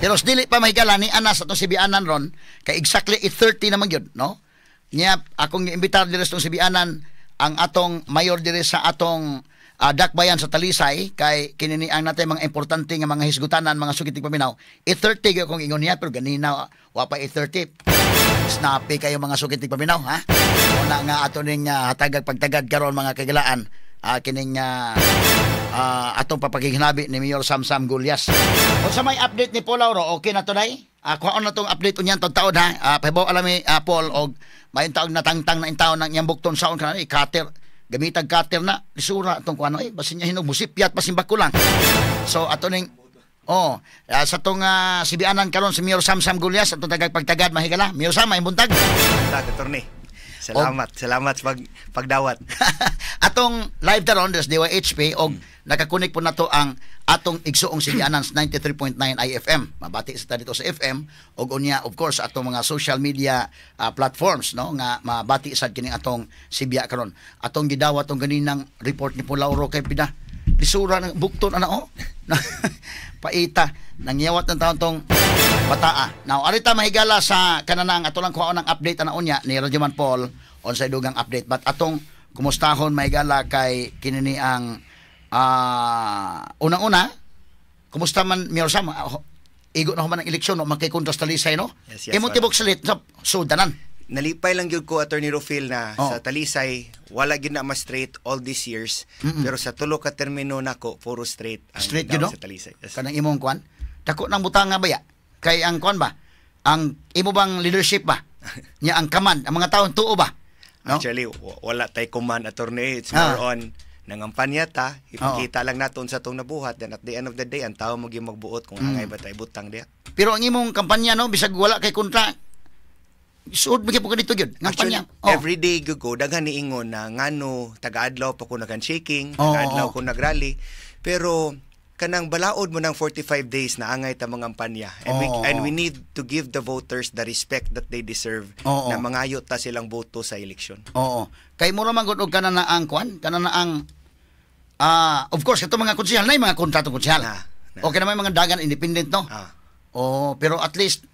Pero dili pa, mahigala, ni ana sa atong sibianan ron kay exactly 8:30 naman gyud, no? Nya akong giimbitar diri sa atong sibianan ang atong mayor diri sa atong dakbayan sa Talisay kay kini ni ang natay mga importante nga mga hisgutanan, mga suki tigpaminaw. 8:30 gyud akong ingon niya, pero ganina wa pa 8:30. Snappy kayo, mga suki tigpaminaw, ha. Una nga ato ning hatagag pagtagad karon, mga kahigalaan, kining atong papakighinabi ni Mayor Samsam Gullas. Unsa may update ni Paul Lauro? Okay na to day? Kuhaon na tong update unyan taud ha. Pahibaw alami Paul og may taog natangtang na intaon ng iyang bukton saon kana eh, cutter. Gamitag cutter na lisura atong kuano eh, basin niya hinog musipyat basin bako lang. So ato ning oh, sa tong sibianan karon si Mayor Samsam Gullas, atong tagag pagtagad, mahigala. Mayor Sam, may buntag. Buntag, attorney. Salamat, salamat sa pagdawat. Atong live taron des DYHP og nakakunik po nato ang atong igsuong sibianan sa 93.9 IFM. Mabati sa ta dito sa FM og unya of course atong mga social media platforms, no, nga mabati sad kini atong sibya karon. Atong gidawat tong ganinang report ni Pulauro kay pida lisura ng bukton ana oh. Paita nangyawat ng taon tong bataa. Now, arita, mahigala, sa kananang ato lang kuhaon ng update ana unya ni Radyoman Paul on sa dugang update. But atong kumustahon, mahigala, kay kinini ang unang-una, kumusta man, Mayor Sam? Igo na human ang eleksyon, no, man kay kontra sa Talisay, no? Yes, Imong wala. Tibok salit sa sudanan. Nalipay lang gyud ko, Attorney Rufil, na sa Talisay wala gyud na mas straight all these years. Pero sa tulo ka termino nako, puro straight ang Straight gyud, daw no? sa Talisay. Yes. Kanang imong kwan. Dako nang butang nga baya. Kay ang kwan ba? Ang imo bang leadership ba? Nya ang command, ang mga taon tuo ba? No? Actually, wala tay command, attorney. It's more on nangampanya ta, ipakita lang naton sa tong nabuhat, then at the end of the day ang tao mo gyud magbuot kung angay ba tay butang diha. Pero ang imong kampanya, no, bisag wala kay kontra, suod mo gyud po ka dito gyud. Actually, Ngampanya. Oh. every day gyud ko daghan niingon na ngano taga-adlaw pa ko nag-handshaking, taga-adlaw ko nagrally. Pero kanang balaod mo ng 45 days na angay ta mangampanya and we and we need to give the voters the respect that they deserve na mangayo ta silang boto sa eleksyon. Oo. Kay mura man gud og kana na ang kwan, kana na ang of course ito mga konsehal na yung mga kontrato konsehal. Na, na. Okay naman mga dagan independent, no. Ah. Oh, pero at least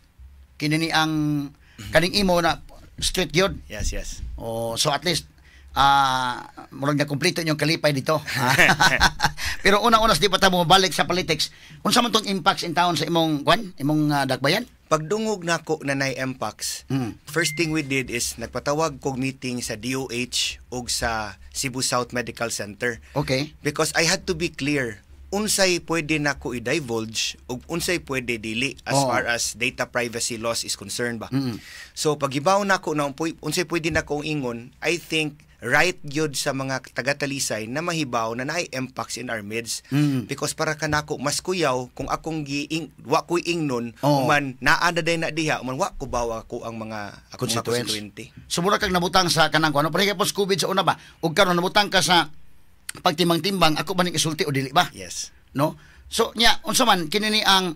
kini ni ang kaning imo na straight gyud. Yes. Oh, so at least murag na kumpleto inyong kalipay dito. Pero una-una di pa ta balik sa politics. Unsa man tong impacts in town sa imong kwan, imong dakbayan? Pagdungog nako na nay Mpox, first thing we did is nagpatawag kog meeting sa DOH ug sa Cebu South Medical Center. Because I had to be clear unsay pwede nako i-divulge ug unsay pwede dili as far as data privacy laws is concerned ba. So pagibaw nako na unsay pwede nako ingon, I think right gyud sa mga taga-Talisay na mahibaw na naay Mpox in our midst because para kanako mas kuyaw kung akong giing wa ko'y ingnon man naa na day na diha man wa ko bawa ko ang mga akong mga Constituents. constituente. So mura kag nabutang sa kanang kuan, pareha po sa COVID sa una ba? Ug karon nabutang ka sa pagtimbang-timbang, ako ba ning isulti o dili ba? Yes. No? So nya unsa man kini ni ang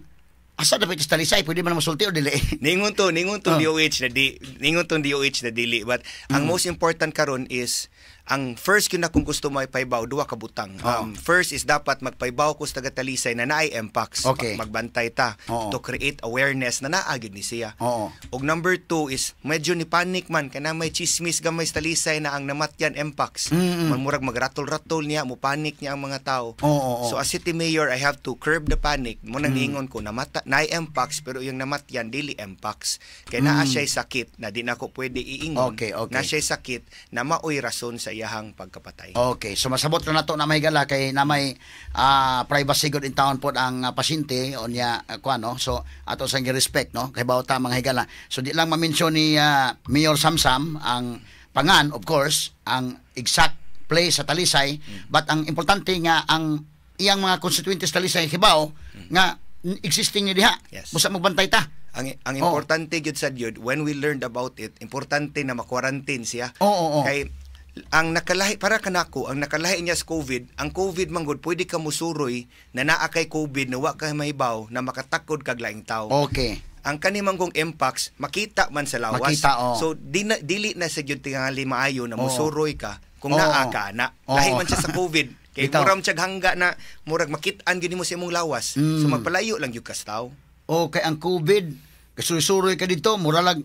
asa dapat sa Talisay, pwede man masulti o dili? Ningon to DOH na di ningon to DOH na dili, but ang most important karon is ang first gyud na kung gusto mo ipaybaw, duha ka butang. First is dapat magpaybaw ko sa taga-Talisay na naay Mpox. Magbantay ta to create awareness na naa gyud ni siya. Og number two is medyo ni panic man kana may chismis gamay sa Talisay na ang namatyan Mpox. Man murag magratol-ratol niya, mo panic niya ang mga tao. Oo, oo. So as city mayor, I have to curb the panic. Mo nang ingon ko namata naay Mpox, pero yung namatyan dili Mpox. Kay naa siya'y sakit na di nako pwede iingon. Okay. Na siya'y sakit na maoy rason sa iyahang pagkapatay. Okay, so masabot na nato na may gala kay na may privacy good in town po ang pasyente o niya kuan, no. So ato sang respect, no, kay bawta, mga higala. So di lang ma-mention ni Mayor Samsam ang pangan, of course, ang exact place sa Talisay, but ang importante nga ang iyang mga constituentes Talisay hibaw nga existing ni diha. Busa magbantay ta. Ang importante gyud sa gyud when we learned about it, importante na ma-quarantine siya. Oo, oo. Kay ang nakalahi para kanako, ang nakalahi niya sa COVID, ang COVID man gud pwede ka musuroy na naa kay COVID na wa ka mahibaw na makatakod kag laing tawo. Ang kani man kong Mpox makita man sa lawas. Makita, oo. So di na, dili na sa gyud tingali maayo na musuroy ka kung naa ka na. Lahi man siya sa COVID. Kay murag siyag hangga na murag makit-an gyud nimo sa imong lawas. So magpalayo lang gyud ka sa tawo. O kay ang COVID, kasuroy-suroy ka dito, mura lang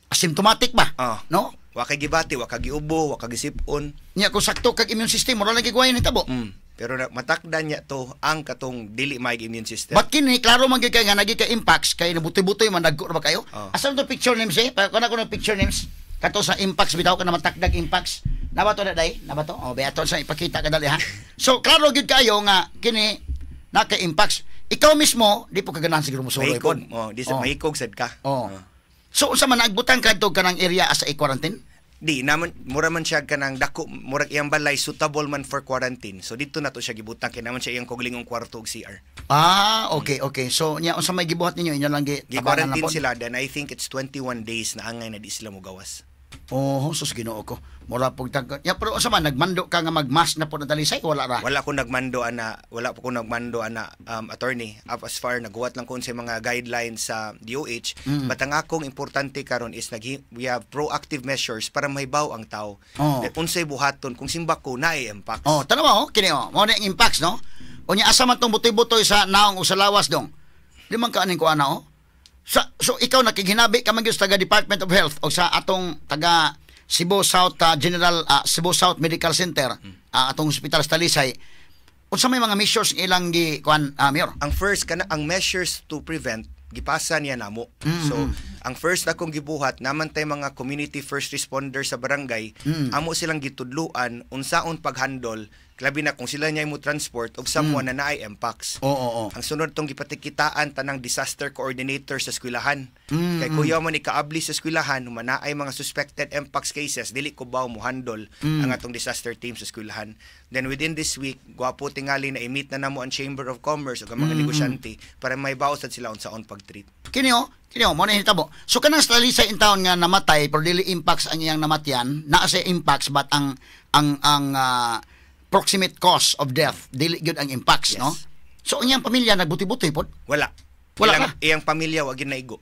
asymptomatic ba? Ah. No? Wa kay gibati, wa ka giubo, wa ka gisip-on. Nya kung sakto kag immune system, mura lang gigwayan hitabo. Pero na, matakdan niya to ang katong dili may immune system. But kini klaro man gyud kay nga nagi ka Mpox kay nabutoy-butoy man, dagko ra ba kayo? Oh. Asa to picture names eh? Pa kuna ko ng picture names. Kato sa Mpox bitaw ka na matakdag Mpox. Na ba to na day? Na ba to? Oh, beato sa ipakita ka dali ha. So klaro gyud kayo nga kini naka Mpox. Ikaw mismo di po ka ganahan siguro musuroy Mahikog. pod. Oh, di sa mahikog sad ka. Oh. Oh. So unsa man nagbutang kadto kanang area as a quarantine? Di naman, mura man siya kanang dako, murag iyang balay suitable man for quarantine. So dito na to siya gibutang kay naman siya iyang kaugalingong kwarto og CR. Ah, okay. So nya unsa may gibuhat ninyo, inyo lang gi tabangan na Gi-quarantine pod? sila, then I think it's 21 days na angay na di sila mogawas. Oh, sus, Ginoo ko. Mura pug tag. Ya, pero unsa man nagmando ka nga magmask na po na Talisay, wala ra? Wala ko nagmando ana, wala po ko nagmando ana, attorney. Up as far naguwat lang ko sa mga guidelines sa DOH. But ang akong importante karon is nag we have proactive measures para mahibaw ang tao. Oh. That unsay buhaton kung simbako ko naay Mpox. Oh, tanawa oh, kini oh. Mao na ang Mpox, no? Unya asa man tong butoy-butoy sa naong o sa lawas dong? Di man ka aning kuana oh. So ikaw nakighinabi ka man gyud sa taga Department of Health o sa atong taga Cebu South General Cebu South Medical Center, atong hospital sa Talisay. Unsa may mga measures nga ilang gi kuan, Mayor? Ang first kana ang measures to prevent gipasa niya namo. So ang first akong gibuhat naman tay mga community first responder sa barangay, amo silang gitudluan unsaon paghandle labi na kung sila niya mo transport og someone na naay Mpox. Oo, oo. Ang sunod tong gipatikitaan tanang disaster coordinator sa eskwelahan. Kay kuya man ikaabli sa eskwelahan, manaay mga suspected Mpox cases, dili ko ba mo handle ang atong disaster team sa eskwelahan. Then within this week, gwapo tingali na i-meet na namo ang Chamber of Commerce ug ang mga negosyante para may sad sila unsaon pag-treat. Kini oh, mo na hitabo. So kanang sa Talisay in town nga namatay pero dili Mpox ang iyang namatyan, naa sa Mpox but ang proximate cause of death dili gyud ang Mpox, Yes. no? So ang iyang pamilya nagbuti-buti pod. Wala. Wala Ilang, ka? iyang pamilya wa gyud naigo.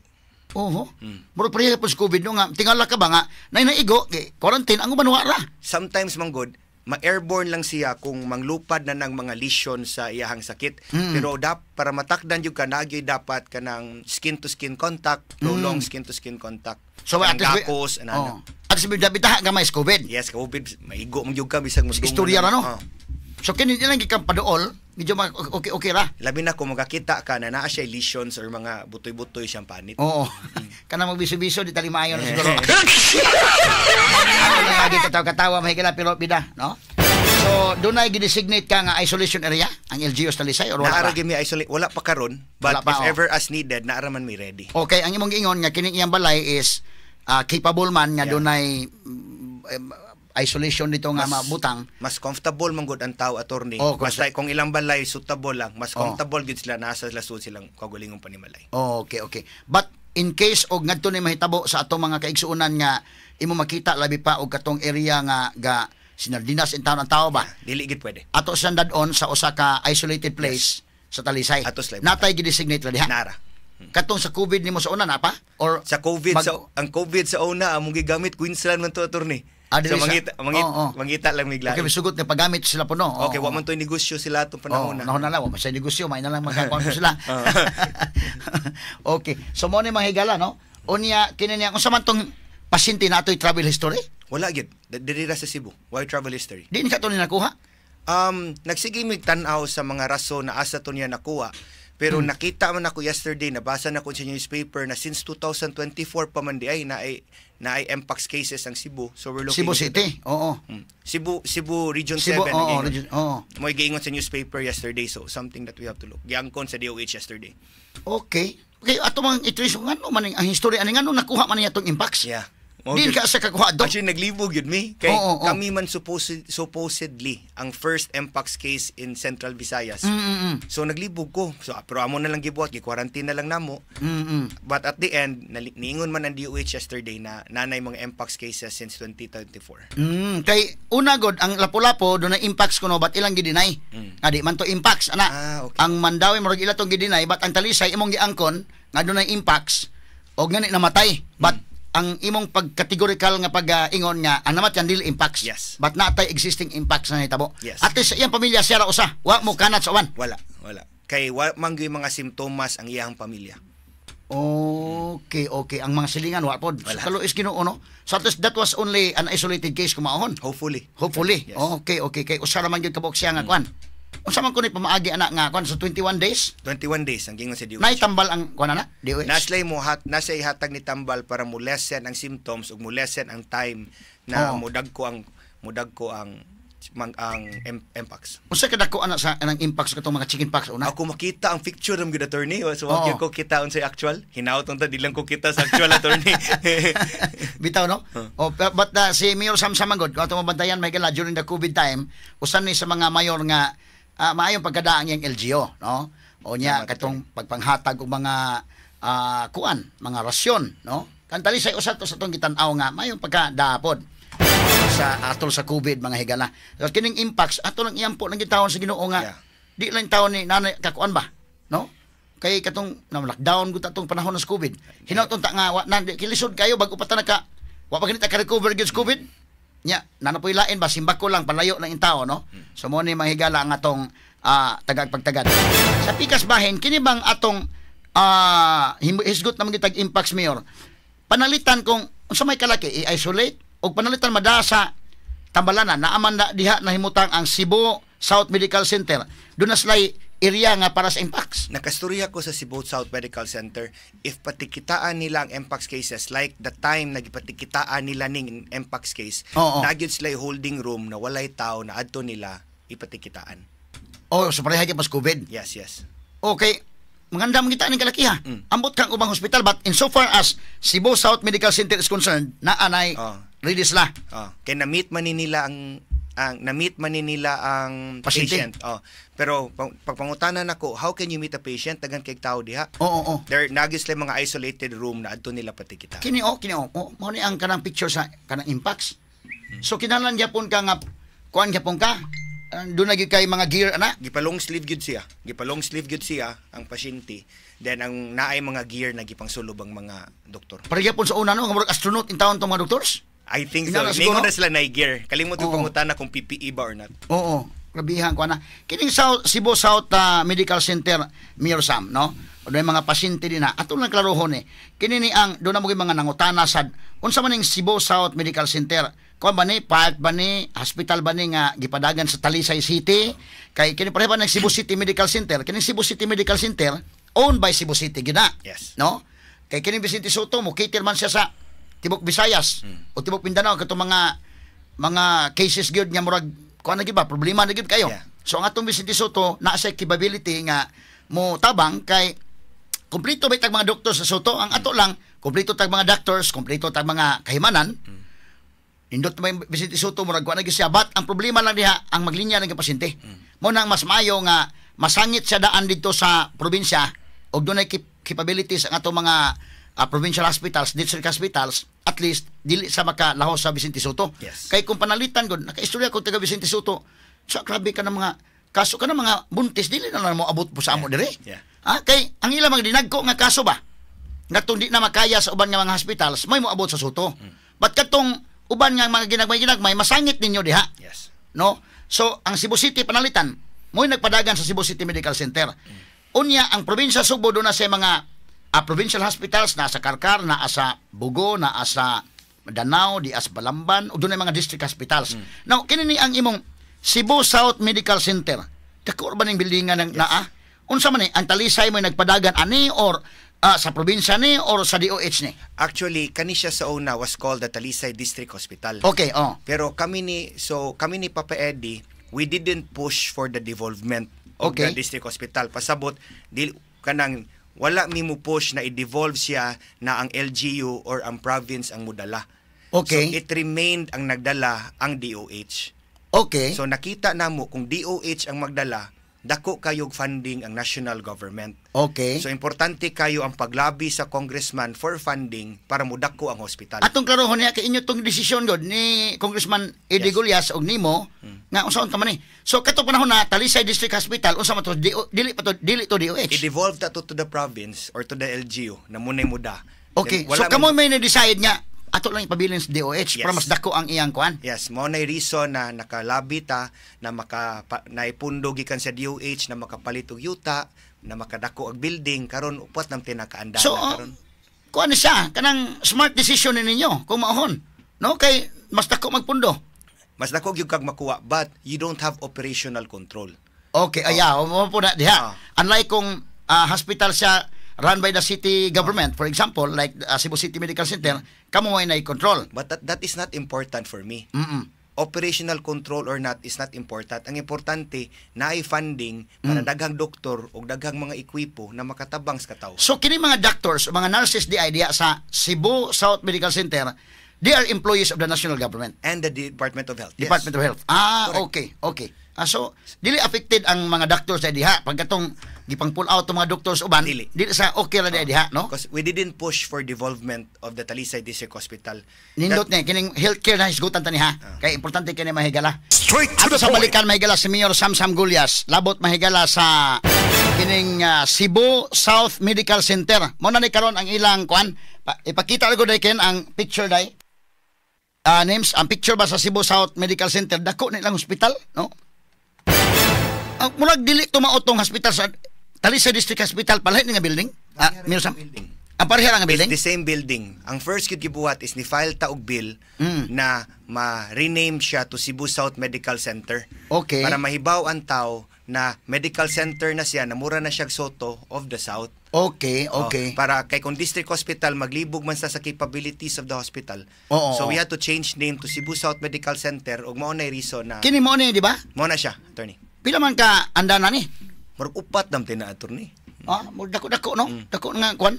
Oho. Murag pareha po sa COVID no nga tingala ka ba nga nay naigo kay quarantine ang uban wa ra. Sometimes man gud ma-airborne lang siya kung manglupad na ng mga lesion sa iyahang sakit. Pero para matakdan jud ka nagyoy dapat kanang skin to skin contact, prolonged skin to skin contact. So Kanang at least gakos, ana. Oh. At least bitaha gamay sa COVID. Yes, COVID maigo man jud ka bisag mo. Istorya ra no. So kini di lang gikan paduol, medyo okay okay ra. Labi na kung makakita ka na naa siya lesions or mga butoy-butoy siyang panit. Oo. Kana magbiso-biso di tali maayo na siguro. Ako na lagi katawa-katawa mahigala pero bida, no? So, dunay gidesignate ka nga isolation area ang LGU sa Talisay or wala Naara pa? gyud mi isolate, wala pa karon, but Wala pa, if oh. ever as needed, naara man mi ready. Okay, ang imong giingon nga kining iyang balay is capable man nga dunay isolation dito nga mabutang. Mas comfortable man gud ang tao, attorney. Oh, Basta kung ilang balay suitable lang, mas comfortable gud sila nasa lasud silang kaugalingong panimalay. Okay. But in case og ngadto ni mahitabo sa atong mga kaigsuonan nga imo makita labi pa og katong area nga ga sinardinas in town ang tao ba? Dili gid pwede. Ato siyang dad-on sa usa ka isolated place sa Talisay. Ato sila Natay gidesignate ra diha. Nara. Katong sa COVID nimo sa una na pa? Or Sa COVID sa ang COVID sa una among gigamit Queensland man to, attorney. Ah, dili So mangita Oo, oo. mangita lang migla. Okay, sugot nga paggamit sila po no. Oo, Okay, wa man to'y negosyo sila atong panahon Oh, na. nahon na lang, wa man sa negosyo, may na lang magkakuan po sila. Okay. So mo ni mga higala no. Unya kini niya unsa man tong pasyente na atoy travel history? Wala gyud. Diri ra sa Cebu. Why travel history? Di ni ka to ni nakuha? Nagsige mig tan-aw sa mga rason na asa to niya nakuha. Pero nakita man ako yesterday, nabasa na ko sa newspaper na since 2024 pa man di ay naay Mpox cases ang Cebu. So we're looking Cebu into City. Oo. that. Cebu Region Cebu, 7. oo, Nag-ingon. region, oo. Mo'y giingon sa newspaper yesterday, so something that we have to look. Giangkon sa DOH yesterday. Okay. Okay, ato mang i-trace kung ano man ang history ani ngano nakuha man niya tong Mpox. Yeah. Di ka sa kakuha do. Actually, naglibog yun mi. Kay Oo, oo. kami man supposedly ang first Mpox case in Central Visayas. So naglibog ko. So pero amo na lang gibuhat, gi-quarantine na lang namo. But at the end, niingon man ang DOH yesterday na nanay mga Mpox cases since 2024. Kay una god ang Lapu-Lapu do na Mpox kuno but ilang gideny. Nga di man to Mpox ana. Ah, okay. Ang Mandaue murag ila tong gideny but ang Talisay imong giangkon nga dunay Mpox og ngani namatay. But ang imong pagkategorikal nga pag-ingon nga ang namatyan dili Mpox. Yes. But natay existing Mpox na nahitabo. Yes. At least sa iyang pamilya siya ra usa. Wa mo kanat sa uban. Wala, wala. Kay wa man gyud mga simptomas ang iyang pamilya. Okay. Ang mga silingan wa pod. So, Wala. kaluoy sa Ginoo, no? So at least that was only an isolated case kumaon. Hopefully. Hopefully. Yes. Okay. Kay usa ra man gyud kabuok siya nga kuan. Unsa man kuno pamaagi ana nga kuan sa 21 days? 21 days ang gingon sa DOH. Naitambal ang kuan ana? DOH. Naslay mo hat nasa ihatag ni tambal para mo lessen ang symptoms ug mo lessen ang time na mudagko ang ang mpox. Unsa kadako ana sa anang impact sa katong mga chicken pox una? Ako makita ang picture ng good attorney, so wag ko kita unsay actual. Hinaut unta di lang ko kita sa actual, attorney. Bitaw, no? Oh, but si Mayor Sam Samangod, kung ato mabantayan may gala during the COVID time, usan ni sa mga mayor nga maayong pagkadaang iyang LGU, no? O niya Tama, katong pagpanghatag og mga kuan, mga rasyon, no? Kan Talisay usa to sa atong gitan-aw nga maayong pagkadaapod sa atol sa COVID, mga higala. So, kining impacts ato lang iyampo lang gitawon sa Ginoo nga di lang taon ni nanay kakuan ba, no? Kay katong na lockdown gud atong panahon sa COVID. Hinaut ta nga wa na di kilisod kayo bag-o pa ta naka wa pa ganita ka recover gyud sa COVID. Nya, nana po'y lain ba, simbako lang palayo lang in tao, no? So mo ni mga higala ang atong tagag pagtagad. Sa pikas bahin kini bang atong hisgot naman kitag impacts, Mayor. Panalitan kung unsa may kalaki i-isolate og panalitan mada sa tambalanan naaman na diha nahimutang ang Cebu South Medical Center. Doon na sila'y area nga para sa impacts. Nakastorya ko sa Cebu South Medical Center, if patikitaan nila ang mpox cases, like the time nagipatikitaan nila ning mpox case, Oo. naa gyud sila holding room na walay tao na adto nila ipatikitaan. Oh, so pareha gyud pas COVID. Yes. Okay. Maganda man kita ning kalaki ha. Ambot kang ubang hospital, but in so far as Cebu South Medical Center is concerned, naa nay ready sila. Oh, kay na-meet man ni nila ang pasyente. Patient. Oh. Pero pagpangutanan nako, how can you meet a patient, daghan kay tao diha? Oo, oo. There naa gyud sila mga isolated room na adto nila patikita. Kini oh, kini oh. Oh, mao ni ang kanang picture sa kanang impacts. So kinahanglan gyapon ka nga kuan gyapon ka. Doon na gyud kay mga gear ana. Gipa-long sleeve gyud siya. Gipa-long sleeve gyud siya ang pasyente. Then ang naay mga gear na gipangsulob ang mga doktor. Para gyapon sa una, no, nga murag astronaut in taon tong mga doctors. I think so. Inana siguro? Ningon na sila na gear. Kalimot ko pangutana kung PPE ba or not. Oo, grabihan ko na. Kining South, Cebu South Medical Center, Mayor Sam, no? Doon may mga pasyente din na. Ato lang klarohon eh. Kini ni ang doon na mo mga nangutana sad. Unsa man ning Cebu South Medical Center? Kuan ba ni park ba ni hospital ba ni nga gipadagan sa Talisay City? Kay kini pareha ba ng Cebu City Medical Center? Kining Cebu City Medical Center owned by Cebu City gina. Yes. No? Kay kining Vicente Soto mo cater man siya sa tibok Visayas o tibok Mindanao katong mga cases gyud nga murag kuan na gyud ba, problema na gyud kayo. So ang atong Vicente Soto naa sa capability nga mo tabang kay kumpleto ba tag mga doktor sa Soto. Ang ato lang kumpleto tag mga doctors, kumpleto tag mga kahimanan. Nindot may Vicente Soto, murag kuan na gyud siya, but ang problema lang diha ang maglinya ng pasyente. Mo nang mas maayo nga masangit siya daan dito sa probinsya og dunay capabilities ang atong mga provincial hospitals, district hospitals, at least dili sa makalahos sa Vicente Soto. Kay kung panalitan gud, nakaistorya ko taga Vicente Soto, sa grabe ka ng mga kaso ka ng mga buntis dili na lang mo abot po sa amo dire. Ah, kay ang ilang mga dinagko nga kaso ba? Ngatong di na makaya sa uban nga mga hospitals, may moabot sa Soto. But katong uban nga mga ginagmay-ginagmay, masangit ninyo diha. No? So, ang Cebu City panalitan, mo'y nagpadagan sa Cebu City Medical Center. Unya, ang probinsya Sugbo doon na sa mga provincial hospitals, naa sa Carcar, naa sa Bogo, naa sa Danao, di as Balamban, o doon na mga district hospitals. Now, kini ni ang imong Cebu South Medical Center. Dako ba ning buildingan ng naa? Unsa man ni ang Talisay mo nagpadagan ani or sa probinsya ni or sa DOH ni? Actually, kani siya sa una was called the Talisay District Hospital. Okay, oh. Pero kami ni Papa Eddie, we didn't push for the devolvement of the district hospital. Pasabot dili kanang wala mi mo push na i-devolve siya na ang LGU or ang province ang mudala. So it remained ang nagdala ang DOH. So nakita namo kung DOH ang magdala, dako kayog funding ang national government. So importante kayo ang paglabi sa congressman for funding para mudako ang hospital. Atong klarohon niya kay inyo tong desisyon god ni Congressman Eddie Gullas og nimo nga unsaon ka man ni. So kato panahon na Talisay District Hospital, unsa man to, dili pa to, dili to DOH? I-devolve ta to the province or to the LGU na munay muda. Then, So wala kamo may na-decide nga ato lang ipabilin sa DOH para Yes. mas dako ang iyang kuan. Yes, mao nay reason na nakalabi ta na maka naipundo gikan sa DOH na makapalit og yuta, na makadako ang building karon, upat nang tinakaanda So, na karon. Kuan ni siya, kanang smart decision ni ninyo kung maohon. No, kay mas dako magpundo. Mas dako gyud kag makuha, but you don't have operational control. Okay, ayaw mo po na diha. Unlike kung hospital siya run by the city government, for example, like Cebu City Medical Center, kamo ay na-control. But that is not important for me. Operational control or not is not important. Ang importante, naay funding para daghang doktor o daghang mga ekwipo na makatabang sa katawhan. So kini mga doctors, mga nurses di ay diha sa Cebu South Medical Center, they are employees of the national government. And the Department of Health. Yes. Department of Health. Ah, Correct. okay. Ah, so dili affected ang mga doctors sa diha pagkatong gipang pull out ang mga doctors uban? Dili. Dili sa okay ra diha diha, no? Because we didn't push for devolvement of the Talisay District Hospital. Nindot ni kining healthcare na hisgutan ta ni ha. Kay importante kini, mahigala. Straight to Ato the sa point. balikan, mahigala, si Mayor Samsam Gullas labot, mahigala, sa kining Cebu South Medical Center. Mo na ni karon ang ilang kuan. Ipakita ko dai ken ang picture dai. Names ang picture ba sa Cebu South Medical Center, dako ni ilang hospital, no? Ang murag dili tumao tong hospital sa Talisay District Hospital, palahi ni nga building. Ah, Mayor Sam. Building. Ang pareha lang nga building. The same building. Ang first gyud gibuhat is ni file ta og bill na ma-rename siya to Cebu South Medical Center. Para mahibaw ang tao na medical center na siya, na mura na siya Sotto of the South. Oh, para kay kung district hospital, maglibog man sa capabilities of the hospital. So we had to change name to Cebu South Medical Center ug mao na reason na Kini mo ni, di ba? Mao na siya, attorney. Pila man ka anda na ni? Murag upat nam tina, attorney. Ah, mo dako-dako, no? Dako nga kuan.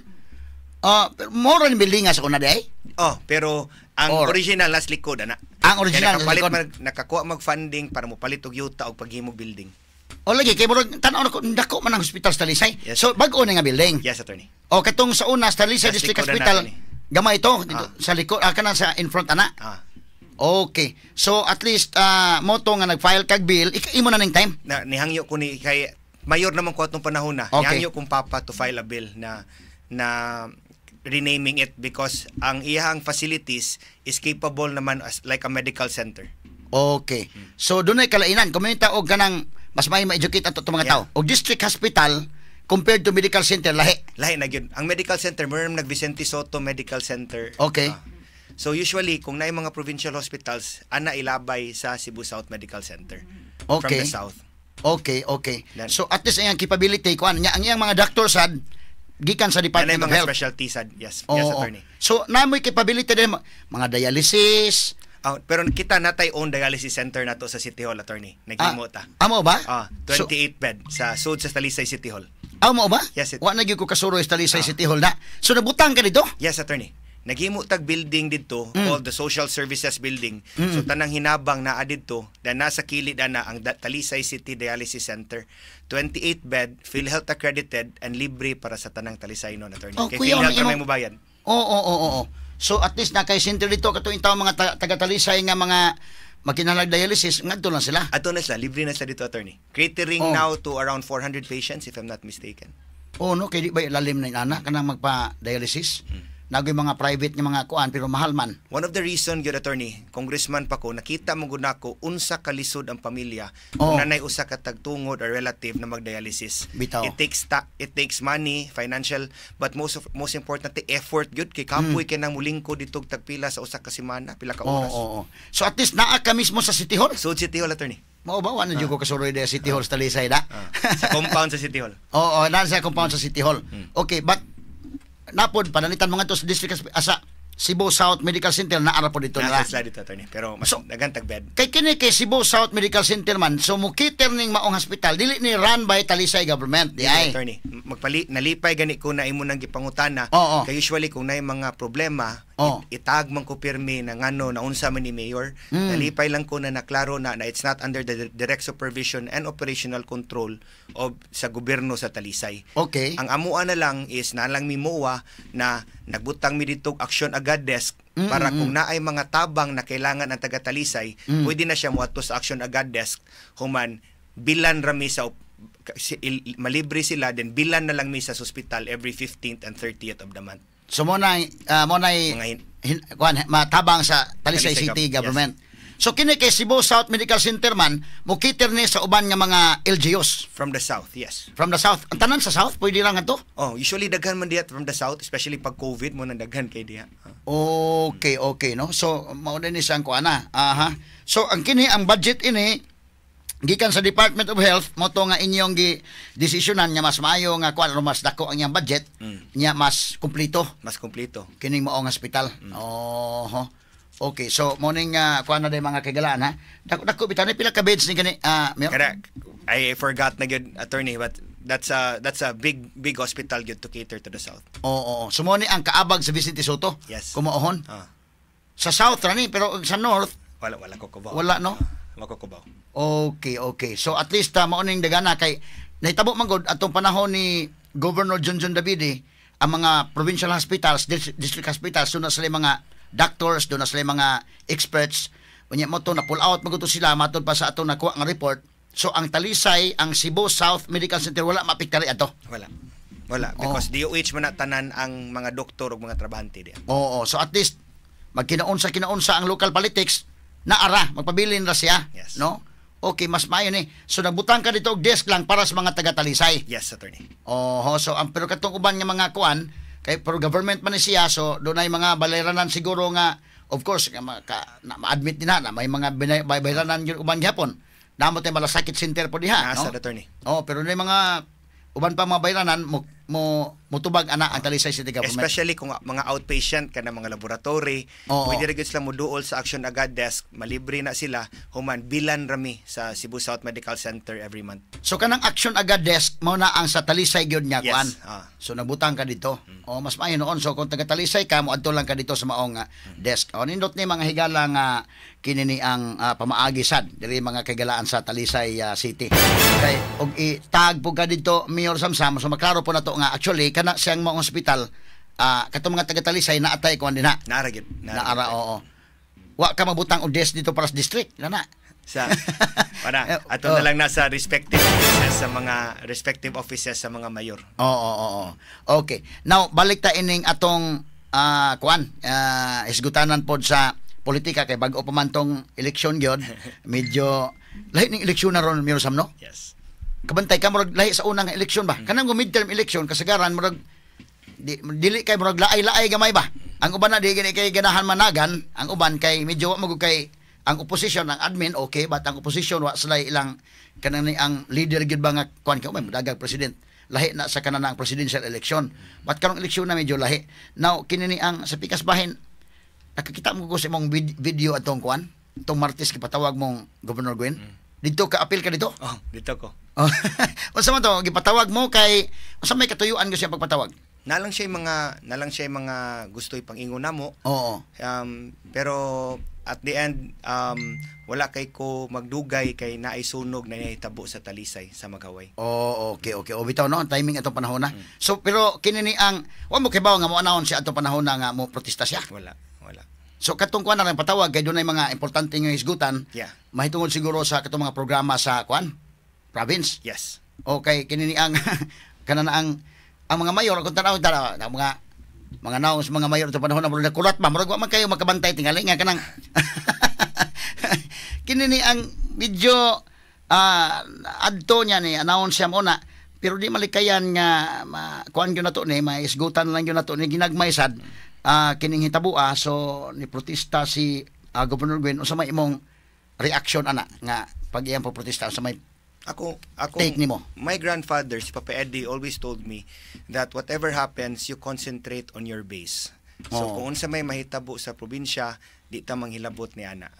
Ah, pero mo ra ni building nga sa una di. Oh, pero ang original nas likod ana. Ang original Kaya nasa nakapalit likod. mag, nakakuha mag funding para mopalit og yuta og paghimog building. O lagi kay murag tan-aw nako, dako man ang hospital sa Talisay. Yes. So bag-o na nga building. Yes, attorney. O katong sa una sa Talisay Sa District likod na Hospital, natin eh. gamay ito dito, sa likod, kana sa in front ana. Ah. Okay. So at least mo to nga nag-file kag bill, imo na ning time. Na nihangyo ko ni kay mayor naman ko atong panahon na. Nihangyo kong papa to file a bill na na renaming it because ang iyang facilities is capable naman as like a medical center. Okay. So dunay kalainan kumita og kanang mas may ma-educate ato itong mga tao. Og district hospital compared to medical center, lahi. Lahi na gyud. Ang medical center meron nag Vicente Sotto Medical Center. Okay. Ah. So usually kung naay mga provincial hospitals ana ilabay sa Cebu South Medical Center. From the south. Okay. Then So at least ang capability kuan nya, ang iyang mga doctor sad gikan sa Yan Department mga of Health. Specialty sad. Yes, Oo. attorney. So namoy capability din mga dialysis. Ah, pero kita natay own dialysis center nato sa City Hall, attorney. Naghimo ta. Amo ba? Ah, So, 28 bed sa sud sa Talisay City Hall. Amo ba? Yes, Wa na gyud ko kasuroy sa Talisay City Hall na. So nabutang ka dito? Yes, attorney. Naghimo tag building didto called the Social Services Building. So tanang hinabang naa didto, dan nasa kilid ana ang Talisay City Dialysis Center. 28 bed, PhilHealth accredited and libre para sa tanang Talisay no, attorney. Oh, Kay kuya, PhilHealth ang ra may mobayad. Oo. So at least na kay center dito katong tawo mga taga Talisay nga mga makinahanglan dialysis, ngadto lang sila. Ato na sila, libre na sila dito, attorney. Catering now to around 400 patients, if I'm not mistaken. Oh no, kay di ba lalim na ana kanang magpa-dialysis? Nagoy mga private nga mga kuan pero mahal man. One of the reason gyud, attorney, congressman pa ko, nakita mo gud nako unsa kalisod ang pamilya kung nanay usa ka tagtungod or relative na magdialysis. It takes money, financial, but most importantly effort gyud kay kapoy kay nang mulingkod dito og tagpila sa usa ka semana, pila ka oras. Oo. So at least naa ka mismo sa City Hall. So City Hall, attorney. Mao ba wa na jud ko kasuroy sa City Hall sa Talisay da? Ah, sa compound sa City Hall. Oo, naa sa compound sa City Hall. Okay, but napod panalitan mo ngadto sa district asa Cebu South Medical Center na ara po dito Nasa na. sila dito, attorney. Pero mas So, daghan tag bed. kay kini kay Cebu South Medical Center man, so mo cater ning maong hospital, dili ni run by Talisay government, di ay? Attorney, magpali nalipay gani ko na imo nang gipangutana kay usually kung naay mga problema, itag man ko pirmi na ngano na unsa man ni mayor. Nalipay lang ko na naklaro na na it's not under the direct supervision and operational control of sa gobyerno sa Talisay. Ang amua na lang is na lang mi MOA na nagbutang mi dito og Aksyon Agad desk para kung naay mga tabang na kailangan ang taga Talisay, pwede na siya moadto sa Aksyon Agad desk, human bilan rami sa malibre sila, then bilan na lang mi sa ospital every 15th and 30th of the month. So mo na Mga kuan matabang sa Talisay Talisay City government. So kini kay Cebu South Medical Center man mo cater ni sa uban nga mga LGUs. From the south, yes. From the south. Ang tanan sa south pwede lang ato. Oh, usually daghan man diha from the south, especially pag COVID mo nang daghan kay diha. Ah. Okay, no. So mao din ni siyang kuana. Aha. So ang kini ang budget ini gikan sa Department of Health mo to nga inyong gi desisyonan nga mas maayo nga kuan mas dako ang iyang budget nya mas kumpleto Mas kompleto. Kining maong hospital. Oh. Okay, so morning kuan na day, mga kaigalaan, ha. Dako dako bitaw ni, pila ka beds ni gani, Mayor? Kada I forgot na gyud, attorney, but that's a big big hospital gyud to cater to the south. Oo. So mo ni ang kaabag sa Vicente Soto. Yes. Kumaohon. Sa south ra ni, pero sa north Wala, wala ko kubaw. Wala, no? Wala ko kubaw. Okay. So at least mao ning dagana kay nahitabo man gud atong panahon ni Governor John John Davide, ang mga provincial hospitals, district hospitals, doon na sila yung mga doctors, doon na sila yung mga experts. Unya mo to na pull out man gud to sila matod pa sa atong nakuha nga report. So ang Talisay, ang Cebu South Medical Center, wala maapektari ato. Wala. Wala because DOH man na tanan ang mga doktor ug mga trabahante diha. Oo, so at least magkinaunsa kinaunsa ang local politics, naara, magpabilin ra siya, no? Okay, mas maayo ni. So nagbutang ka dito og desk lang para sa mga taga Talisay. Yes, attorney. Oho, so ang pero katong uban nga mga kuan kay pro government man ni siya, so dunay mga balayranan siguro nga, of course, nga na, ma-admit din na, na may mga bayranan gyud uban gihapon. Namo tay malasakit center po diha, Nasa no? attorney. Oh, pero dunay mga uban pa mga bayranan mo mo mutubag ana ang Talisay City Government. Especially kung mga outpatient ka na mga laboratory, pwede ra gyud sila moduol sa Action Agad desk, malibre na sila, human bilan rami sa Cebu South Medical Center every month. So kanang Action Agad desk mao na ang sa Talisay gyud nga Yes, kuan. ah. So nagbutang ka dito. O mas maayo noon, so kung taga Talisay ka, moadto lang ka dito sa maong desk. O nindot ni mga higala nga kini ni ang pamaagi sad diri, mga kaigalaan sa Talisay City. Kay og i-tag po ka dito, Mayor Samsam, so maklaro po na to nga actually kana siyang maong hospital, katong mga taga Talisay na atay kuan dinha. Naara gyud. Naara, oo. Wa ka magbutang og desk dito para sa district na na. Sa para ato na lang nasa respective offices sa mga respective offices sa mga mayor. Oo. Okay. Now, balik ta ining atong kuan, isgutanan pod sa politika kay bag-o pa man tong eleksyon gyud. Medyo lahi ning eleksyon na ron, Mayor Sam, no? Yes. Kabantay ka, murag lahi sa unang eleksyon ba? Kanang midterm election kasagaran murag dili kay murag laay-laay gamay ba? Ang uban na di gani kay ganahan managan, ang uban kay medyo wa magud kay ang opposition, ang admin okay, but ang opposition wa sila ilang kanang ni ang leader gyud ba nga kuan kay may dagag president. Lahi na sa kanan ang presidential election. But karong eleksyon na medyo lahi. Now kini ni ang sa pikas bahin, nakakita mo ko sa imong video atong kuan, itong Martes gipatawag mong Governor Gwen. Dito ka apil ka dito? Oh, dito ko. Oh. Unsa man to gipatawag mo, kay unsa may katuyuan ko siya pagpatawag? Nalang siya yung mga gusto ipang-ingon namo. Pero at the end, wala kay ko magdugay kay naay sunog na nahitabo sa Talisay sa Magaway. Oh, okay. O bitaw no, ang timing atong panahon na. So pero kini ni ang wa mo kibaw nga mo announce siya atong panahon na nga mo protesta siya. Wala, wala. So katong kuan na lang patawag kay dunay mga importante nga hisgutan. Mahitungod siguro sa katong mga programa sa kuan province. Yes. Okay, kini ni ang kana na ang mga mayor kung tanaw tanaw ang mga naong sa mga mayor atong panahon na murag kurat ba, murag wa man kayo makabantay tingali nga kanang kini ni ang medyo adto niya ni announce siya mo na, pero di malikayan nga ma, kuan gyud nato ni maisgutan lang gyud nato ni ginagmay sad kining hitabua. So ni protesta si Governor Gwen. Unsa may imong reaction ana nga pag iyang protesta, unsa may Ako, take nimo? My grandfather, si Papa Eddie, always told me that whatever happens, you concentrate on your base. So kung unsa may mahitabo sa probinsya, di ta manghilabot ni ana.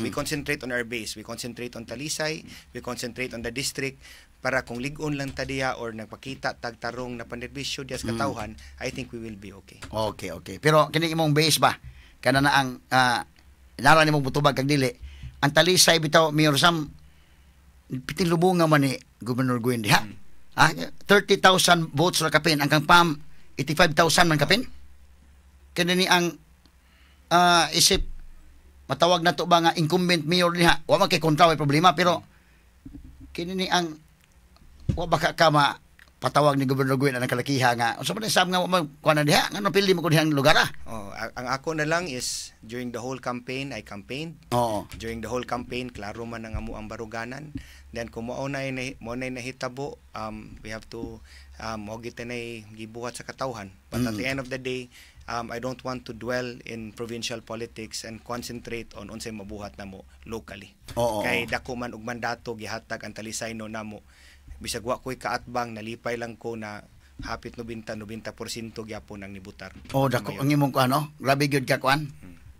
We concentrate on our base. We concentrate on Talisay, we concentrate on the district para kung lig-on lang ta diha or nagpakita tag tarong na panerbisyo diya sa katawhan, I think we will be okay. Okay. Pero kini imong base ba? Kana na ang nara nimong butubag kag dili. Ang Talisay bitaw, Mayor Sam, piting lubunga man ni Governor Gwen diha. Ah, 30,000 votes ra kapin ang kang PAM, 85,000 man kapin. Kini ni ang isip matawag na to ba nga incumbent mayor diha. Wa man kay kontra, way problema, pero kini ni ang wa baka ka ma patawag ni Governor Gwen ang kalakiha nga unsa man sab nga wa man kuan na diha, ngano pili mo ko dihang lugar ah? Oh, Ang ako na lang is during the whole campaign, I campaigned. During the whole campaign, klaro man ang amo ang baruganan. Then kung mao na nahitabo, we have to mao gyud na gibuhat sa katawhan. But at the end of the day, I don't want to dwell in provincial politics and concentrate on unsay mabuhat namo locally. Kay dako man og mandato gihatag ang Talisayno namo. Bisag wa ko'y kaatbang, nalipay lang ko na hapit 90 90% gyapon ang nibutar. Oh, dako Mayor. Ang imong kuan, no? Grabe gyud ka kuan.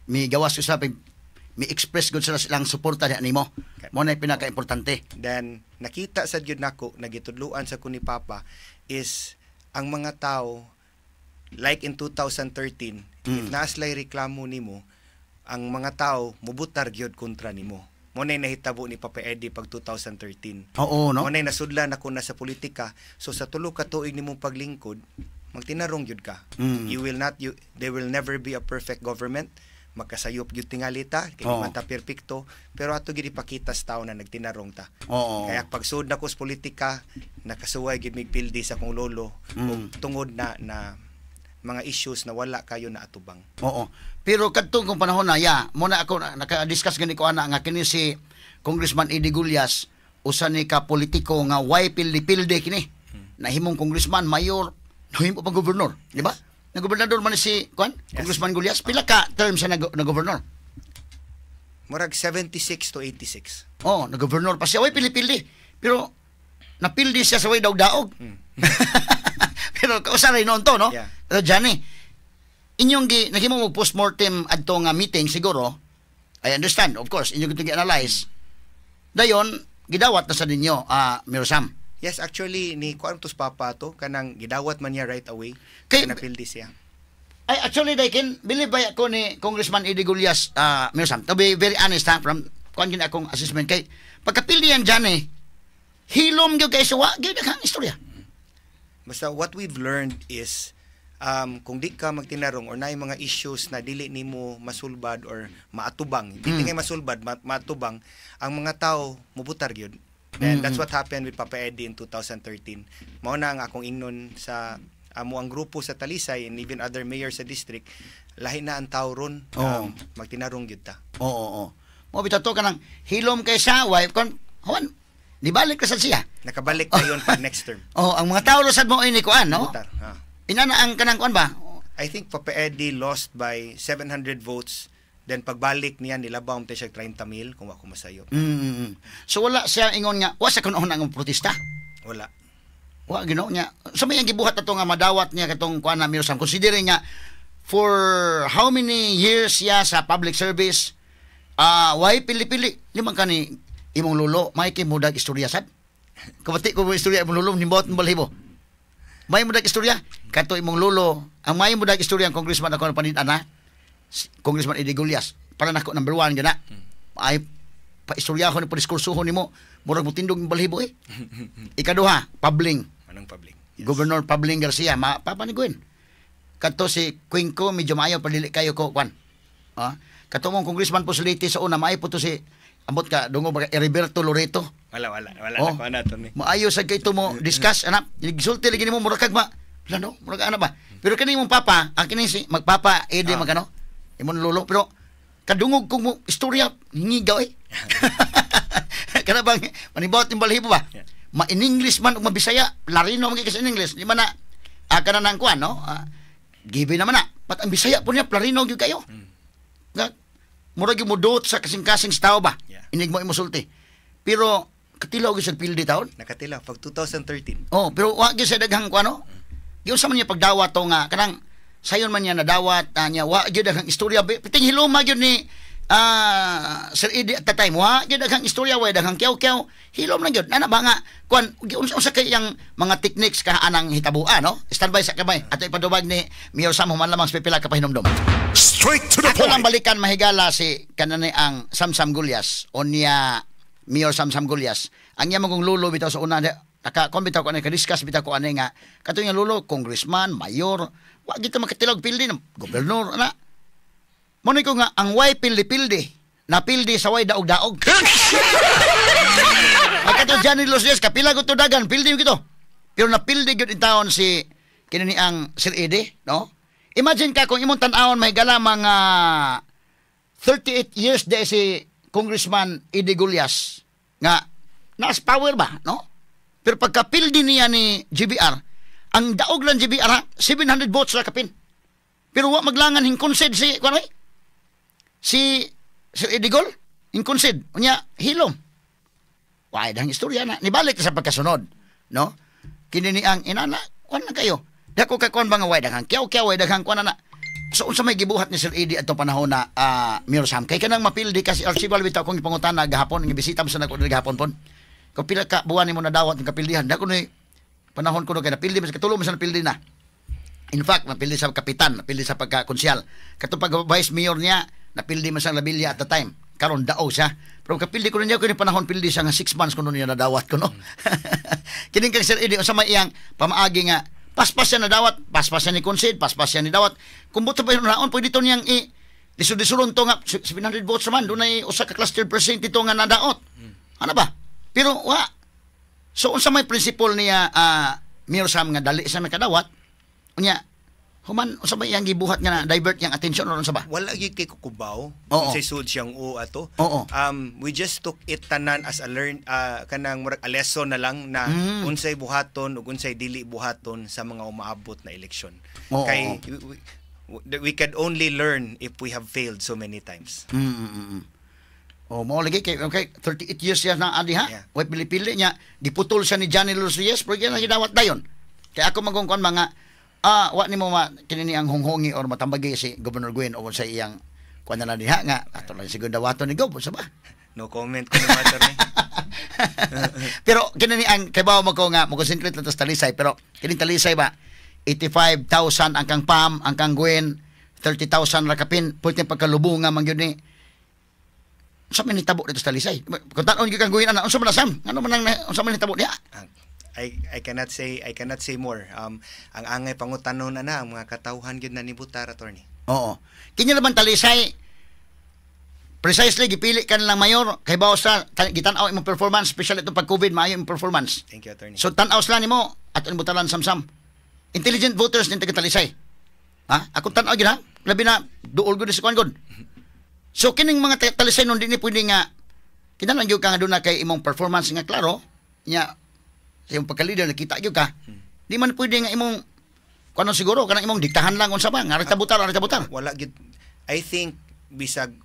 Mi gawas usab, mi express gud sila silang suporta diha nimo. Mao na pinaka-importante. Then nakita sad gyud nako, nagitudluan sa ko ni Papa is ang mga tao, like in 2013, if naa sila'y reklamo nimo, ang mga tao mubutar gyud kontra nimo. Mao na nahitabo ni Papa Eddie pag 2013. Oo, no? Mao na nasudlan ako na sa politika. So sa tulo ka tuig nimong paglingkod, magtinarong gyud ka. You will not you there will never be a perfect government. Makasayop gyud tingali ta, kay di man ta perpekto, pero ato gyud ipakita sa tao na nagtinarong ta. Kaya pagsud nako sa politika, nakasuway gyud mig pildi sa akong lolo ug tungod na na mga issues na wala kayo na atubang. Oo. Pero kadtong kung panahon na ya, mo na ako naka-discuss gani ko ana nga kini si Congressman Eddie Gullas usa ni ka politiko nga way pildi-pildi kini. Nahimong congressman, mayor, nahimo pang gobernador, di ba? Na gobernador man ni si kuan, Yes. Congressman Gullas, pila ka term siya na gobernador? Murag 76 to 86. Oh, na gobernador pa siya, way pili-pili. Pero napildi siya sa way daog-daog. Pero kausa rin noon to, no? Yeah. Pero Johnny, inyong gi naghimo mo postmortem adto nga meeting siguro. I understand, of course, inyong gitong gi-analyze. Dayon, gidawat na sa ninyo, Mayor Sam. Yes, actually ni kuan to sa papa to, kanang gidawat man niya right away. Napildi siya. Ay, actually, they can believe ba ako ni Congressman Eddie Gullas, Mayor Sam, to be very honest ha, from kuan gyud akong assessment kay pagkapildi yan dyan eh, hilom gyud kay suwa, gyud ang istorya. Basta what we've learned is kung di ka magtinarong or naay mga issues na dili nimo masulbad or maatubang, di ngay masulbad, maatubang, ang mga tao mubutar gyud. Then that's what happened with Papa Eddie in 2013. Mao na ang akong ingnon sa amo ang grupo sa Talisay and even other mayors sa district, lahi na ang tao ron, magtinarong gyud ta. Oo. Mo bitaw to kanang hilom kay sa wife kon hawan nibalik ka sa siya. Nakabalik kayon pa next term. Oh, ang mga tao sad mo ini kuan, no? Butar. Ha. Inana ang kanang kuan ba? I think Papa Eddie lost by 700 votes. Then pagbalik niya, nilabaw mo siya 30 mil kung ako masayo. So wala siya ingon nga wa sa kuno ang protesta. Wala. Wa Ginoo niya. Sa may ang gibuhat ato nga madawat niya katong kuan na Mayor Sam, considering nga for how many years siya sa public service, why pili-pili di man kani imong lolo may kay mudag istorya sad. Kabati ko mo istorya imong lolo, nimbot mo balhibo. May mudag istorya kato imong lolo, ang may mudag istorya ang congressman ako panid ana, Congressman Eddie Gullas, para nako number one gana. Ay pa istorya ko ni, pa diskursohon nimo, murag mo tindog yung balhibo eh. Ikaduha, Pabling. Anong public? Yes. Governor Pabling Garcia, ma papaniguin. Kato si Cuenco, medyo maayo padili kayo ko kwan. Ah, kato mong congressman po sa Leyte sa una, maayo po to si ambot ka dungo ba Heriberto Loreto. Wala, wala. Wala Oh. na ko na to ni. Maayo sa kay ito mo discuss anak, gisulti lagi nimo murag kag ma wala no, murag ana ba. Pero kini mong papa, ang kini si magpapa Eddie magkano? Imong lolo, pero kadungog kong mo istorya hingigaw eh. Kana bang manibot yung balhibo ba? Yeah. Ma in English man ug mabisaya, larino man kay sa in English. Di man na kana nang kuan no? Given naman na. But ang Bisaya po niya plarino gyud kayo. Nga murag yung mudot sa kasing-kasing sa tao ba? Yeah. Inig mo imusulti. Pero katilaw gyud sa pildi taon. Nakatila pag 2013. Oh, pero wa gyud sa daghang kuan no. Giunsa man niya pagdawat to nga kanang sayon man niya nadawat niya wa gyud daghang istorya, piting hiloma gyud ni Sir Eddie at the time, wa gyud daghang istorya, wa daghang kiyaw-kiyaw, hilom lang gyud nana ba nga kuan. Giunsa unsa kay yang mga techniques ka anang hitabua, no? Standby sa kamay ato ipadubag ni Mayor Sam human lamang sa pipila ka pahinumdom. Straight to the Ako lang point. balikan mahigala si kanani ang Samsam Gullas o niya Mayor Samsam Gullas. Ang iya mong lulo bitaw sa una naka kon bitaw ko ani ka-discuss bitaw ko ani nga kato nga lulo congressman, mayor, wa gito makatilog pildi ng gobernador ana. Mo ni ko nga ang way pildi-pildi na pildi sa way daog-daog. Ang kato Johnny Los Diaz kapila ko to dagan pildi gito. Pero napildi gyud in taon si kini ni ang Sir Eddie, no? Imagine ka kung imong tan-awon may gala mga 38 years de si Congressman Eddie Gullas nga naas power ba, no? Pero pagkapildi niya ni GBR, ang daog lang GBR ha, 700 votes ra kapin. Pero wa maglangan hin-concede si kuan ay? Si Sir Eddie Gul, hin-concede. Unya hilom. Why dang istorya na nibalik sa pagkasunod, no? Kini ni ang inana, kuan na kayo. Dako ka kuan ba nga way daghang kiyaw-kiyaw, way daghang kuan na. So unsa may gibuhat ni Sir Eddie atong panahon na Mayor Sam, kay kanang mapildi kasi Archibald bitaw kong gipangutana gahapon, nga bisita mo sa nako diri gahapon pon. Kung pila ka buwan nimo nadawat ng kapildihan, dako ni panahon ko no kay napildi mas katulo man sa napildi na. In fact, napildi sa kapitan, napildi sa pagka-konsyal. Katong pag vice mayor niya, napildi man sa Labilya at the time. Karon daog siya. Pero kapildi ko niya ko ni panahon pildi siya nga 6 months ko niya nadawat ko no. Kining kang Sir Eddie, unsa may iyang pamaagi nga paspas siya nadawat, paspas siya ni concede, paspas siya ni dawat. Kung buto pa naon pwede to niyang i lisod-lisulon to nga 700 votes naman dunay usa ka cluster percent ito nga nadaot. Ano ba? Pero wa. So unsa may principle niya Mayor Sam nga dali siya nakadawat? Unya human unsa may iyang gibuhat nga na divert yang attention or unsa ba? Wala gyud kay kukubaw unsay sud siyang o ato. We just took it tanan as a learn kanang murag a lesson na lang na unsay buhaton ug unsay dili buhaton sa mga umaabot na eleksyon. Kay we can only learn if we have failed so many times. Oh, mo lagi kay okay, 38 years siya na adi ha. Yeah. Way pili-pili niya, giputol siya ni Johnny Los Reyes, pero yan ang gidawat dayon. Kaya ako magong kuan mga wa nimo ma kini ni ang honghongi or matambagi si Governor Gwen o sa iyang kuan na lang diha nga ato lang siguro dawaton ni Gob sa ba. No comment ko naman, attorney. Pero kini ni ang kay bawo mo ko nga mo concentrate lang ta sa Talisay, pero kining Talisay ba 85,000 ang kang Pam, ang kang Gwen 30,000 ra kapin, pwede pagkalubunga man gyud ni unsa man nitabo dito sa Talisay? Kung tan-on gyud kang Gwen ana, unsa man na Sam? Ano man ang unsa man nitabo diha? I cannot say more. Ang angay pangutanon na ang mga katawhan gyud na nibutar, attorney. Oo. Kini naman Talisay, precisely gipili ka lang mayor kay bawo sa gitan-aw imong performance, especially itong pag COVID maayo imong performance. Thank you, attorney. So tan-aw sila nimo at ang butalan samsam. Intelligent voters ning taga Talisay. Ha? Ako tan-aw gyud ha. Labi na duol gud sa kuan gud. So kining mga Talisay nun di ni pwede nga kinahanglan gyud ka nga doon na kay imong performance nga klaro nya sa imong pagka-leader nakita gyud ka. Di man pwede nga imong kuno siguro kanang imong diktahan lang unsa ba nga arita butar, arita butar. Wala gyud. I think bisag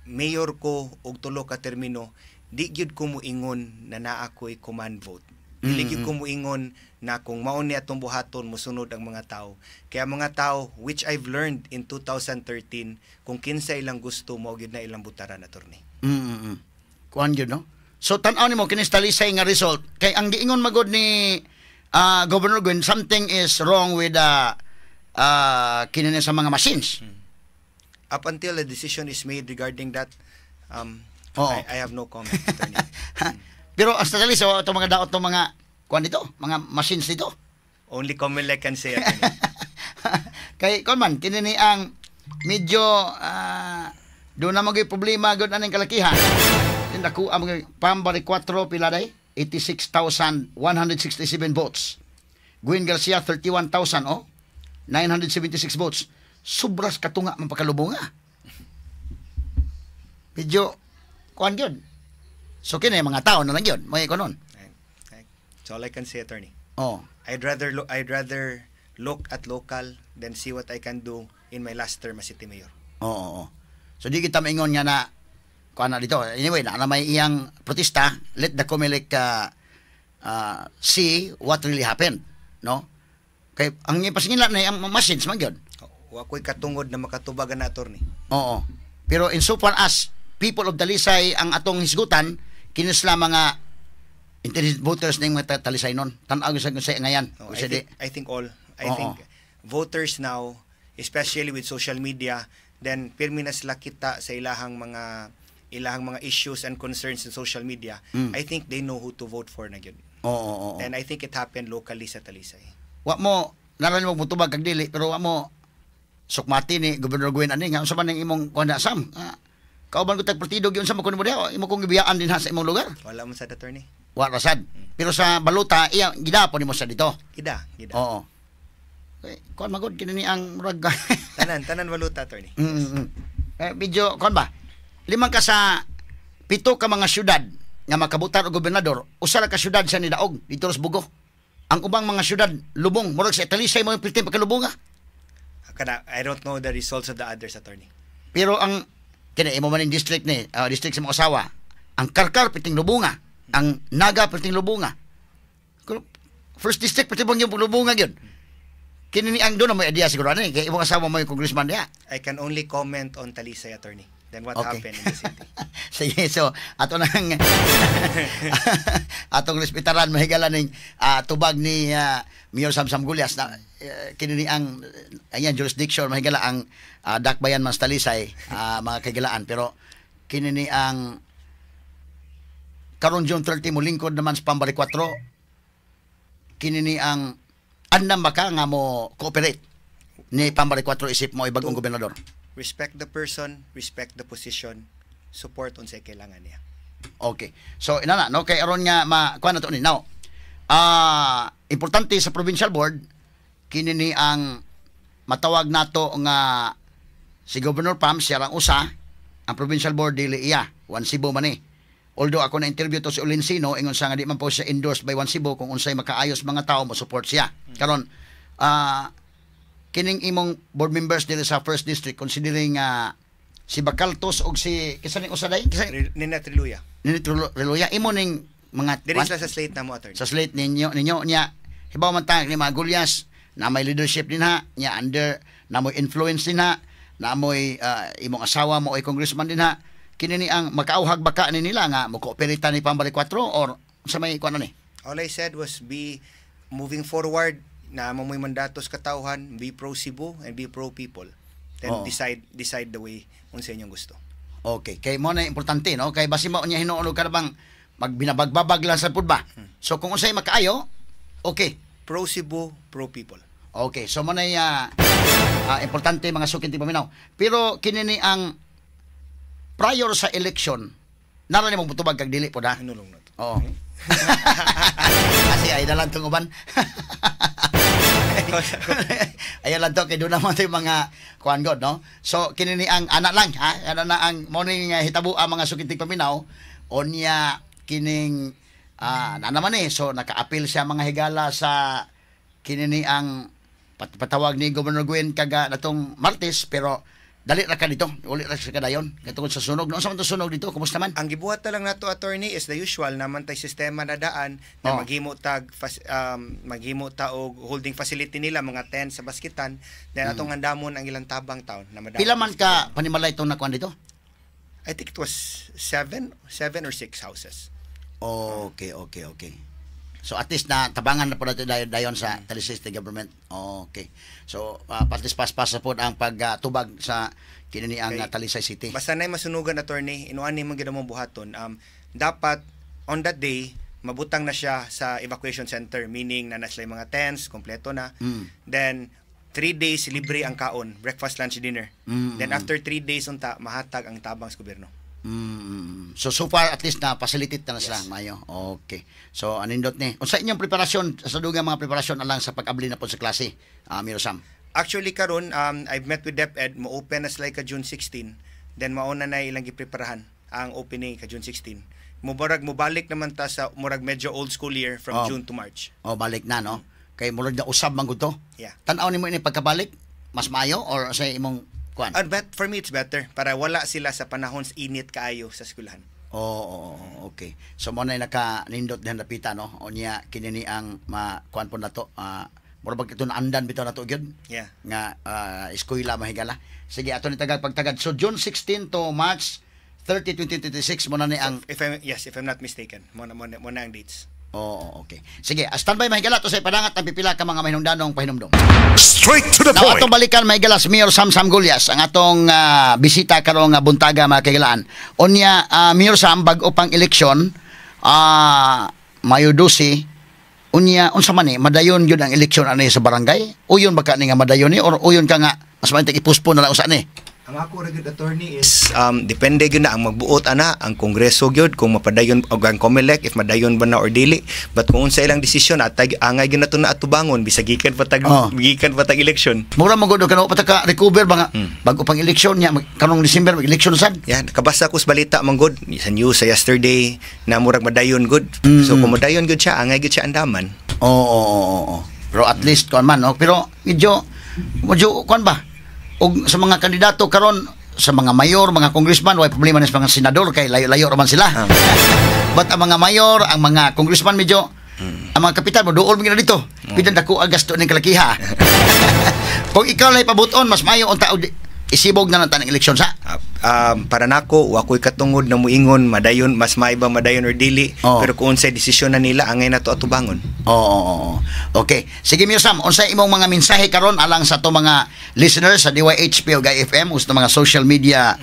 mayor ko og tulo ka termino, di gyud ko muingon na naa ko'y command vote. Dili gyud ko muingon na kung mao ni atong buhaton, mosunod ang mga tao. Kaya mga tao, which I've learned in 2013, kung kinsa ilang gusto, mao gyud na ilang butaran, attorney. Kuan gyud no. So tan-aw nimo kini sa Talisay nga result kay ang giingon magod ni Governor Gwen, something is wrong with kini ni sa mga machines. Up until a decision is made regarding that, I have no comment, attorney. Pero ang sa Talisay wa itong mga daot itong mga kuan dito, mga machines dito. Only Comelec can say, attorney. Kay kuan man kini ni ang medyo doon na magay problema gud aning kalakihan. Nakuha mga Pambari 4 pila day 86,167 votes. Gwen Garcia 31,000 oh 976 votes. Sobras katunga man pagkalubonga. Medyo kuan gyud. So kini mga tao na lang gyud, may kunon. That's all I can say, attorney. Oh. I'd rather look at local than see what I can do in my last term as city mayor. Oo. So di kita maingon nga na kuan na dito. Anyway, na may iyang protesta, let the COMELEC see what really happened, no? Kay ang ipasingila na ang machines man gyud. Wa ko'y katungod na makatubagan na, attorney. Oo. Pero in so far as people of Talisay ang atong hisgutan, kini sila mga intelligent voters ning mga Talisay nun. Tan-aw sa sa ngayan. No, Kung siya di- I think all. I Oo. think voters now, especially with social media, then pirmi na sila kita sa ilahang mga issues and concerns in social media. I think they know who to vote for na gyud. Oo, oo, oo. And I think it happened locally sa Talisay. Wa mo naran mo mutubag kag dili, pero wa mo sukmati ni Governor Gwen ani nga unsa man ning imong kuan na Sam. Ah, kauban ko tag partido gyud unsa man kuno mo diha, imo kong gibiyaan din ha sa imong lugar. Wala man sa attorney. Wa ra sad. Pero sa baluta iya gidapon nimo sa dito. Gida, gida. Oo. Okay, kuan magod kini ni ang murag Tanan, tanan valuta, attorney. Eh, medyo kon ba? Limang ka sa pito ka mga syudad nga makabutar og gobernador, usa ra ka syudad sa nidaog dito sa Bogo. Ang ubang mga syudad lubong, murag sa Talisay mo yung pilting pagkalubong ah. Kana, I don't know the results of the others, attorney. Pero ang kini imo man ning district ni, district sa mga asawa, ang Carcar piting lubunga, ang Naga piting lubunga. First district piti bang yung lubunga gyud. Kini ni ang doon na may idea siguro ani kay imong asawa mo yung congressman diha. I can only comment on Talisay, attorney. Then what happened in the city. Sige, so ato nang atong respetaran, mahigala, ning tubag ni Mayor Samsam Gullas na kini ni ang ayan jurisdiction, mahigala, ang Dakbayan man sa Talisay, mga kahigalaan, pero kini ni ang karon June 30 mo lingkod naman sa Pambari 4. Kini ni ang andam ba ka nga mo cooperate ni Pambari 4 isip mo ay bagong gobernador? Respect the person, respect the position, support unsay kailangan niya. Okay. So ina na no, kay aron nga ma kuan na to ni now. Importante sa provincial board kini ni ang matawag nato nga si Governor Pam siya ang usa, ang provincial board dili iya, One Cebu man ni. Although ako na interview to si Olencino, ingon sa nga di man po siya endorsed by One Cebu, kung unsay makaayos mga tao mo support siya. Karon kining imong board members diri sa first district, considering si Bacaltos og si kinsa ning usa day kinsa? Nina Triluya. Nini Reluya, imo ning mga Diri sila sa slate na mo, attorney. Sa slate ninyo niya, hibaw man ta ni mga Gulyas na may leadership din ha niya, under na moy influence din ha, na moy imong asawa mo ay congressman din ha, kini ni ang makauhag baka ni nila nga mo cooperate ni Pambari 4 or sa may kuan ni? All I said was be moving forward na mo mo'y mandatos katawhan, be pro Cebu and be pro people. Then decide decide the way unsa inyong gusto. Okay, kay mo na importante no, kay basi mao niya hinuon ka na bang magbinabagbabag lang sa pud ba. So kung unsay makaayo, okay. Pro Cebu, pro people. Okay, so mo na importante, mga sukin paminaw. Pero kini ni ang prior sa election, nara ni mong mutubag kag dili po ha. Hinulong na to. Oo. Kasi ay dalan tong uban. Ayan lang to kay doon naman to yung mga kuan god no. So kini ni ang ana lang ha, ana na ang morning hitabo ang mga sukintig paminaw onya kining na naman eh, so naka-appeal siya, mga higala, sa kini ni ang patawag ni Governor Gwen kaga natong Martes, pero dali ra ka dito, uli ra sa kadayon katungod sa sunog no. Unsa man to sunog dito? Kumusta man? Ang gibuhat na lang nato, attorney, is the usual naman tay sistema na daan na maghimo ta og holding facility nila, mga tent sa baskitan, then atong andamon ang ilang tabang town na madamo. Pila man ka panimalay itong nakuan dito? I think it was seven or six houses. Okay. So at least na tabangan na po natin dayon, dayon sa Talisay State Government. Okay. So at least paspas na po ang pagtubag sa kini ni ang Talisay City. Basta na masunugan, attorney, inuani man gid mo buhaton. Dapat on that day mabutang na siya sa evacuation center, meaning na sila yung mga tents, kompleto na. Then 3 days libre ang kaon, breakfast, lunch, dinner. Then after 3 days unta mahatag ang tabang sa gobyerno. So so far at least na facilitate na sila Yes. mayo. Okay. So anindot ni. Unsa inyong preparasyon sa dugang mga preparasyon alang sa pag-abli na po sa klase, Mayor Sam? Actually karon I've met with DepEd, mo-open na sila ka June 16. Then mauna na ilang gipreparahan ang opening ka June 16. Mubarag mobalik naman ta sa murag medyo old school year from June to March. Oh, balik na no. Kay murag na usab man gud to. Yeah. Tan-aw nimo ini pagkabalik, mas maayo or sa imong kuan? But for me it's better para wala sila sa panahon sa init kaayo sa eskwelahan. Oo, okay. So mo na naka nindot din napita no. Unya kini ni ang makuan po nato. Mura bag ito na andan bitaw nato gyud nga eskwela, mahigala. Sige, ato ni tagag pagtagad. So June 16 to March 30, 2026 mo na ni ang If I'm yes, if I'm not mistaken, mo na ang dates. Oo, okay. Sige, standby, mahigala, to sa ipadangat ang pipila ka mga mahinungdanong pahinumdom. Straight to the Now, point. atong balikan, mahigala, si Mayor Sam Sam Gullas, ang atong bisita karong buntaga, mga kahigalaan. Unya, Mayor Sam, bag-o pang eleksyon, Mayo 12, unya, unsa man eh, madayon yun ang eleksyon ani sa barangay? Uyon ba ka ni nga madayon ni or uyon ka nga mas maintag ipuspon na lang usa ni? Ang ako ra gyud, attorney, is depende gyud na ang magbuot ana ang Kongreso gyud kung mapadayon og ang COMELEC, if madayon ba na or dili, but kung unsa ilang desisyon at angay gyud nato na atubangon bisag gikan pa tag election. Mura mo gud kano pa ta ka recover ba nga bago pang eleksyon niya karong December mag eleksyon sad. Yan, kabasa ko sa balita man gud sa news sa yesterday na murag madayon gud. So kung madayon gud siya, angay gud siya andaman. Oo. Pero at least kuan man, no? Pero medyo medyo kuan ba? Og sa mga kandidato karon, sa mga mayor, mga congressman, way problema ni sa mga senador kay layo-layo raman sila. But ang mga mayor, ang mga congressman, medyo ang mga kapitan mo duol mo dito. Bidan dako ang gasto ning kalakiha. Kung ikaw lang ipabuton, mas maayo unta og isibog na lang tanang eleksyon sa. Para nako, wa ko'y katungod na muingon madayon, mas maiba madayon or dili, pero kung unsay desisyon na nila, angay nato atubangon. Oo. Okay. Sige, Mayor Sam, unsay imong mga mensahe karon alang sa ato mga listeners sa DYHP ug IFM ug sa mga social media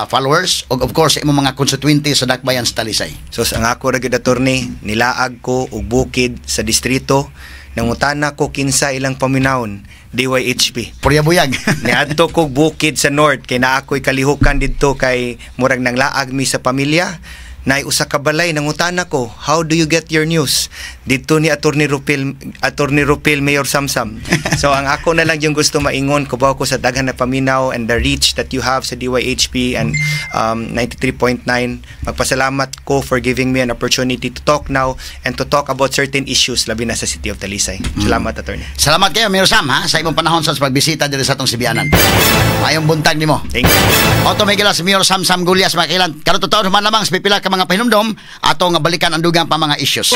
followers ug of course sa imong mga constituente sa Dakbayan sa Talisay? So sa ang ako ra gyud, attorney, nilaag ko og bukid sa distrito, nangutana ko kinsa ilang paminawon, DYHP. Purya buyag. Niadto ko bukid sa north kay naa ko'y kalihukan didto kay murag nanglaag mi sa pamilya. Naay usa ka balay, nangutana ko, "How do you get your news?" Didto ni Attorney Rupil, Attorney Rupil, Mayor Samsam. So ang ako na lang yung gusto maingon, kubaw ko sa daghan na paminaw and the reach that you have sa DYHP and 93.9, magpasalamat ko for giving me an opportunity to talk now and to talk about certain issues, labi na sa City of Talisay. Salamat, attorney. Salamat kayo, Mayor Sam, ha, sa imong panahon sa pagbisita diri sa atong Sibianan. Mayong buntag nimo. Thank you. Auto may si Mayor Sam Sam Gullas, mga kailan. Karon totoo man lamang sa pipila ka mga pahinumdom atong balikan ang dugang pa mga issues.